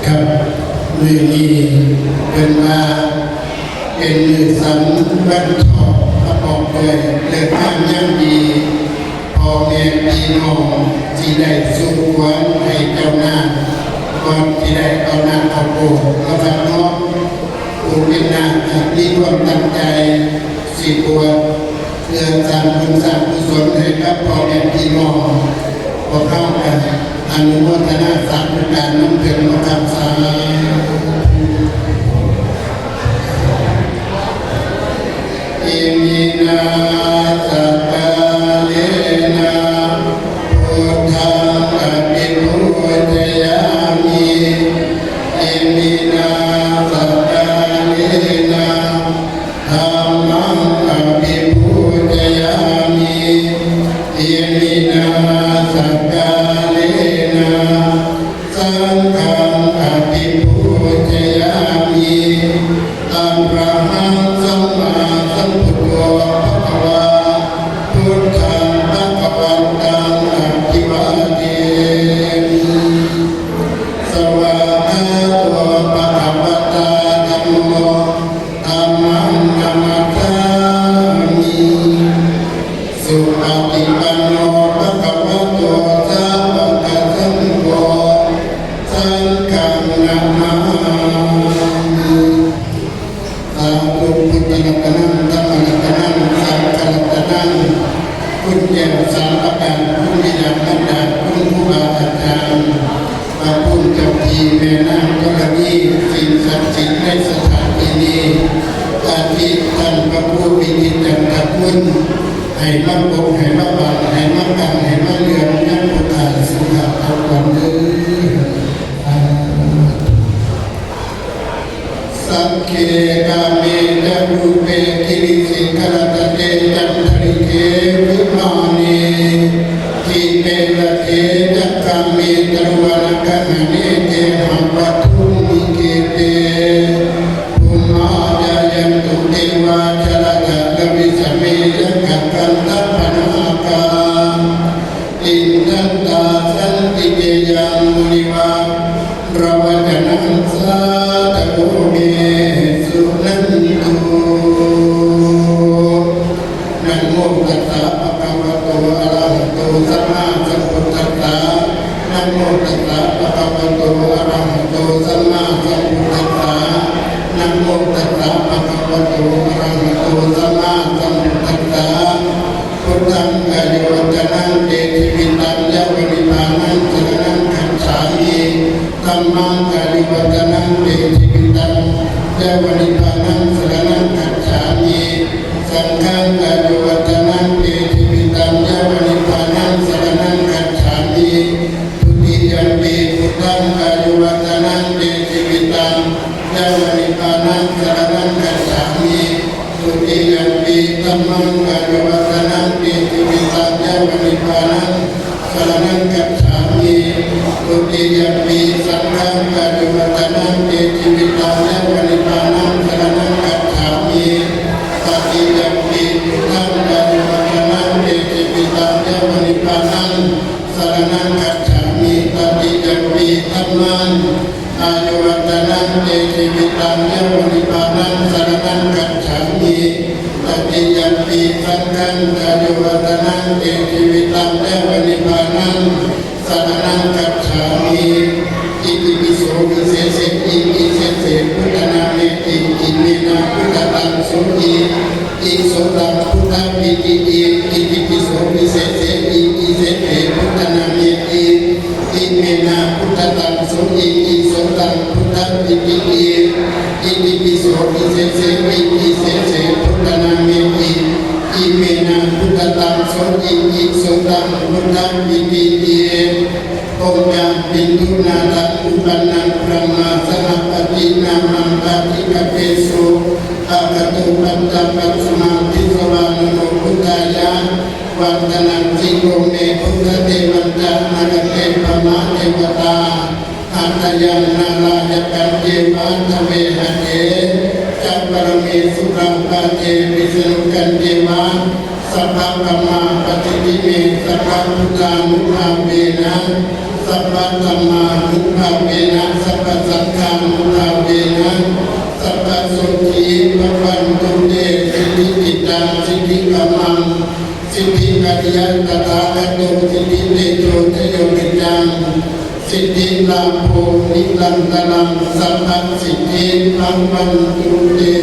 ຄັບ ມື້ນີ້ເພິ່ນວ່າເປັນມື້ສັນວັນທອກ ປະກອບດ້ວຍເລີກງາມຍາມດີ ພໍ່ແມ່ພີ່ນ້ອງທີ່ໄດ້ສູ່ຂວັນໃຫ້ເຈົ້ານາກ ກ່ອນທີ່ໄດ້ເອົານາກເຂົ້າໂພດເນາະຄັບເນາະ. ຜູ້ເປັນນາກທີ່ມີຄວາມຕັ້ງໃຈຊິບວດ ເພື່ອສ້າງບຸນສ້າງກຸສົນໃຫ້ກັບພໍ່ແມ່ພີ່ນ້ອງ ພວກເຮົາກໍອະນຸໂມທະນາສາທຸການນຳເພິ່ນເນາະຄັບ. ສາທຸ. ອິມິນາ ສັກກາເລນະ ພຸດທັງ ອະພິປູຊະຍາມິ. ອິມິນາ ສັກກາເລນະ ທຳມັງ ອະພິປູຊະຍາມິ. ອິມິນາ ສັກກາເລນະ ສັງຄັງ ອະພິປູຊະຍາມິ. ອະລະຫັງ ສຳມາສຳພຸດໂທ ພະຄະວາ. ພຸດທັງ ພະຄະວັນຕັງ ອະພິວາເທມິ. ສະວາກຂາໂຕ ພະຄະວະຕາ ທຳໂມ. ທຳມັງ ນະມັດສາມິ. ສຸປະຕິປັນໂນ ພະຄະວະໂຕ ສາວະກະສັງໂຄ. ສັງຄັງ ນະມາມິ. ສາທຸ. ພຸດທະລັດຕະນັງ ທຳມະລັດຕະນັງ ສັງຄະລັດຕະນັງ. ຄຸນແກ້ວສາມປະການ ຄຸນບິດາມານດາ ຄຸນຄູບາອາຈານ ພະພູມເຈົ້າທີ່ແມ່ນາງທໍລະນີ ສິ່ງສັກສິດໃນສະຖານທີ່ນີ້ ອາທິທ່ານພະຄູວິທິດ ຈັນທະຄຸນ ໃຫ້ມາປົກ ໃຫ້ມາບັງ ໃຫ້ມາກັ້ງ ໃຫ້ມາເຫຼືອນນຳຜູ້ຂ້າສູ່ຂ້າເອົາກ່ອນເດີ. ສາທຸ. ສັກເກ ກາເມ ຈະ ຮູເປ ກິລິສິຂະລະຕະເຕ ຈັນທະລິເກ ວິມາເນ ດີເປ ລະເທ ຈັກຂາເມ ຕະລຸວະນະກະຫະເນ ເກຫະວັດຖຸມະເຄເຕ ພູມມາ ຈາຍັນຕຸ ເທວາ ຈະລະທະລະວິສະເມ ຍັກຂະກັນທະພະນາຄາ ຕິດທັນຕາ ສັນຕິເຕຍັງ ມຸນິວາ ລະວະຈະນັງ ສາທະໂວ ເມ ສຸນັນຕຸ. ນະໂມຕັດສະ ພະຄະວະໂຕ ອະລະຫະໂຕ ສຳມາສຳພຸດທັດສະ. ນະໂມຕັດສະ ພະຄະວະໂຕ ອະລະຫະໂຕ ສຳມາສຳພຸດທັດສະ. ນະໂມຕັດສະ ພະຄະວະໂຕ ອະລະຫະໂຕ ສຳມາສຳພຸດທັດສະ. ພຸດທັງ ອາຍຸວັດຕະນັງ ເຕ ຊີວິຕັງ ຍາວະນິບພານັງ ສະລະນັງ ຄັດສາມິ. ທຳມັງ ອາຍຸວັດຕະນັງ ເຕ ຊີວິຕັງ ຍາວະນິບພານັງ ສະລະນັງ ຄັດສາມິ. ສັງຄັງ ອາຍຸວັດຕະນັງ ເຕ ຊີວິຕັງ ຍາວະນິບພານັງ ສະລະນັງ ຄັດສາມິ. ທຸຕິຍຳປີ ພຸດທັງ ອາຍຸວັດຕະນັງ ເຕ ຊີວິຕັງ ຍາວະນິບພານັງ ສະລະນັງ ຄັດສາມິ. ທຸຕິຍຳປີ ທຳມັງ ອາຍຸວັດຕະນັງ ເຕ ຊີວິຕັງ ຍາວະນິບພານັງ ສະລະນັງ ຄັດສາມິ. ທຸຕິຍຳປີ ສັງຄັງ ອາຍຸວັດຕະນັງ ເຕ ຊີວິຕັງ ຍາວະນິບພານັງ ສະລະນັງ ຄັດສາມິ. ຕະຕິຍຳປີ ພຸດທັງ ອາຍຸວັດຕະນັງ ເຕ ຊີວິຕັງ ຍາວະນິບພານັງ ສະລະນັງ ຄັດສາມິ. ຕະຕິຍຳປີ ທຳມັງ ອາຍຸວັດຕະນັງ ເຕ ຊີວິຕັງ ຍາວະນິບພານັງ ສະລະນັງ ຄັດສາມິ. ຕະຕິຍຳປີ ສັງຄັງ ອາຍຸວັດຕະນັງ ເຕ ຊີວິຕັງ ຍາວະນິບພານັງ ສະລະນັງ ຄັດສາມິ. ອິຕິປິໂສ ວິເສເສ ອິ ອິເສເສ ພຸດທະນາເມ ອິ ອິເມນະ ພຸດທະຕັງ ໂສ ອິ ອິໂສຕັງ ພຸດທະ ອິ ອິ ອິ ອິຕິປິໂສ ວິເສເສ ອິ ອິເສເສ ພຸດທະນາເມ ອິ ອິເມນະ ພຸດທະຕັງ ໂສ ອິ ອິໂສຕັງ ພຸດທະ ອິ ອິ ອິ ອິຕິປິໂສ ວິເສເສ ອິ ອິເສເສ ພຸດທະນາເມ ອິ ອິເມນະ ພຸດທະຕັງ ໂສ ອິ ອິໂສຕັງ ພຸດທະ ອິ ອິ ອິ ອົງການ ປິນທຸນາທັງ ອຸປັນນັງ ບຣະມາ ສະຫະປະຕິນາມັງ ປາທິກະເປສຸ ອາກະຕຸ ປັນຈະປັດສະມັງ ທິສວາ ນະໂມພຸດທາຍະ ວັນທະນັງ ສິໂລເມ ພຸດທະເທວັນຈະ ນາຄະເທ ພະມະເທວະຕາ ອາດຕະຍັງ ນາລາຍະກັນ ເທວາ ທະເວຫະເທ ຈະ ປະລະເມສຸຣາ ປາເທ ວິສະນຸກັນ ເທວາ ສັບພະກັມມາ ປະສິດທິເມ ສັບພະພຸດທານຸພາເວນະ ສັບພະທຳມານຸພາເວນະ ສັບພະສ Bhavantu te. Siddhikiccaṃ siddhikammaṃ siddhikariyaṃ tathāgatoṃ siddhitejo tejokiccaṃ siddhilābho nirantaraṃ sabbasiddhi bhavantu te.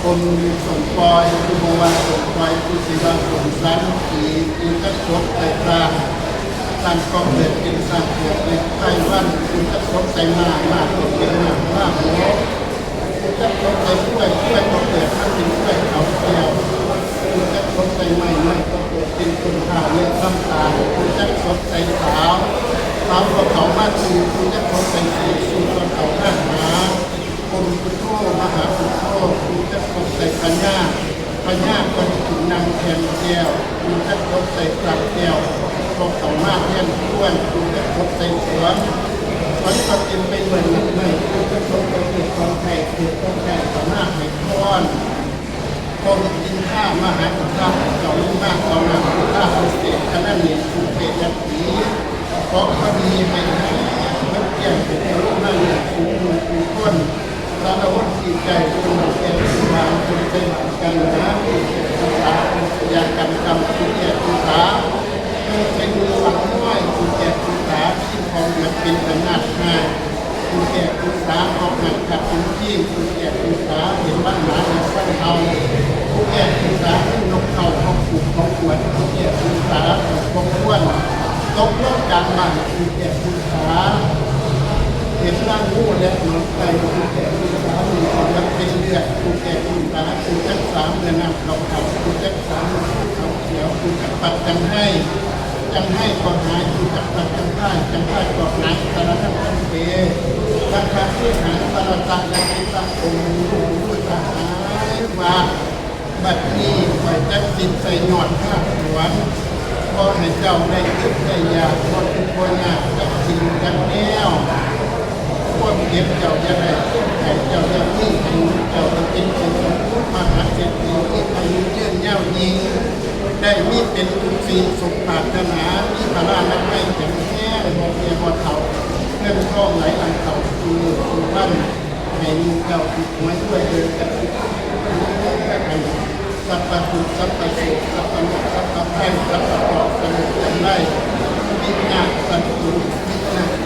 ຄົນສົມປ່ອຍ ຜູ້ບໍ່ວ່າສົມປ່ອຍ ຜູ້ທີ່ວ່າສົມສັນ ທີ່ ຜູ້ຈັກສົມໃສ່ສ້າງ ສ້າງກອງເກີດເປັນຊ້າງເຜືອກ ໃນທ້າຍວັນ ຜູ້ຈັກສົມໃສ່ມ້າ ມ້າກໍເປັນມ້າພະລາຫົກ ຜູ້ຈັກສົມໃສ່ຄວາຍ ຄວາຍກໍເກີດມາເປັນຄວາຍເຂົາແກ້ວ ຜູ້ຈັກສົມໃສ່ໄມ້ ໄມ້ກໍເກີດເປັນຕົ້ນພ້າວ ແລະ ລຳຕານ ຜູ້ຈັກສົມໃສ່ສາວ ສາວກໍເຂົ້າມາສູ່ ຜູ້ຈັກສົມໃສ່ສູດ ສູດກໍເຂົ້າມາຫາ ພົມພຸດໂທ ມະຫາພຸດໂທ ຜູ້ຈັກສົມໃສ່ພະຍາ ພະຍາກໍໄດ້ຂຶ້ນນັ່ງແທ່ນແກ້ວ ຜູ້ຈັກສົມໃສ່ຊ້າງແກ້ວ ກໍເຂົ້າມາແທນຄວນ ຜູ້ຈັກສົມໃສ່ສວນ ສວນກໍເຕັມໄປດ້ວຍໝາກໄມ້ ຜູ້ຈັກສົມໃສ່ເຂດຂອງໄທ ເຂດຂອງໄທກໍມາໃຫ້ພອນ ພົມອິນທາ ມະຫາອິນທາ ເຈົ້າລົງມາຕໍ່ໜ້າ ຜູ້ທາພິເສດ ຄະນະເນດ ຜູ້ເສດ ເພາະຄວາມດີໃຫ້ເບິດແກ້ວ ເປັນເຈົ້າລົງມາເລີຍ ສູ່ໝູ່ຄູ່ຄົນ ສາລະວົນທີ່ໃຈ ຜູ້ແກ່ຜູ້ຖານ ຄົນໃຈບານກັນນາ ຜູ້ແກ່ຜູ້ຖານ ຜູ້ຢາກຳກຳ ຜູ້ແກ່ຜູ້ຖານ ເປັນໝູ່ຫວັງນ້ອຍ ຜູ້ແກ່ຜູ້ຖານ ທີ່ຂອງເດືອດເປັນອຳນາດຮ້າຍ ຜູ້ແກ່ຜູ້ຖານ ອອກຫັກຂັດເປັນທີ່ ຜູ້ແກ່ຜູ້ຖານ ເຫັນບັນຫາແລະສັງເຮົາ ຜູ້ແກ່ຜູ້ຖານ ນົກເຂົາ ຂອງປູກຂອງຂວັນ ຜູ້ແກ່ຜູ້ຖານ ຂອງຄວນ ຕົກລົງກາງບ້ານ ຜູ້ແກ່ຜູ້ຖານ ເຫັນລາງງູ ແລະ ໜອນໄກ່ ຜູ້ແກ່ຜູ້ຖານ ມີຂອງເປັນເລືອດ ຜູ້ແກ່ຜູ້ຖານ ຜູ້ຈັກສາເມື່ອນ້ຳເຂົ້າຂາດ ຜູ້ຈັກສາເມື່ອພູເຂົາຂຽວ ຜູ້ຈັກປັດຈັງໄຫ້ ຈັງໄຫ້ກໍຫາຍ ຜູ້ຈັກປັດຈັງພາຍ ຈັງພາຍກໍຫາຍ ສະລະນັງພັນເຕ ສັງຄະເທຫາ ສະລະຕະ ຍັງຄິດຕະ ອົງ ຮູ້ ຮູ້ສະຫາຍວ່າ ບັດນີ້ຂ້ອຍຈັກສິດໃສ່ຍອດຮາກສວນ ຂໍໃຫ້ເຈົ້າໄດ້ກິນໄດ້ຢາກ ບໍ່ທຸກບໍ່ຍາກຈັກສິ່ງຈັກແນວ ຄວາມເຈັບເຈົ້າຢ່າໄດ້ ຄວາມໄຂ້ເຈົ້າຢ່າມີ ໃຫ້ເຈົ້າໄດ້ເປັນເສດຖີ ມະຫາເສດຖີ ມີອາຍຸຍືນຍາວຍິ່ງ ໄດ້ມີເປັນທຸກສິ່ງສົມປາດຖະໜາ ມີພະລານາໄມແຂງແຮງ ບໍ່ແກ່ບໍ່ເຖົ້າ ເງິນທອງໄຫຼຫຼັ່ງເຂົ້າສູ່ມື້ສູ່ວັນ ໃຫ້ໝູ່ເຈົ້າຖືກຫວຍລວຍເດີ ກັນທຸກຄົນ ກັນທຸກຄົນ ສັບພະທຸກ ສັບພະໂສກ ສັບພະໂລກ ສັບພະໄພ ສັບພະເຄາະ ສະເລີດຈັນໄລ ວິນາດສັນຕຸ ວິນາດ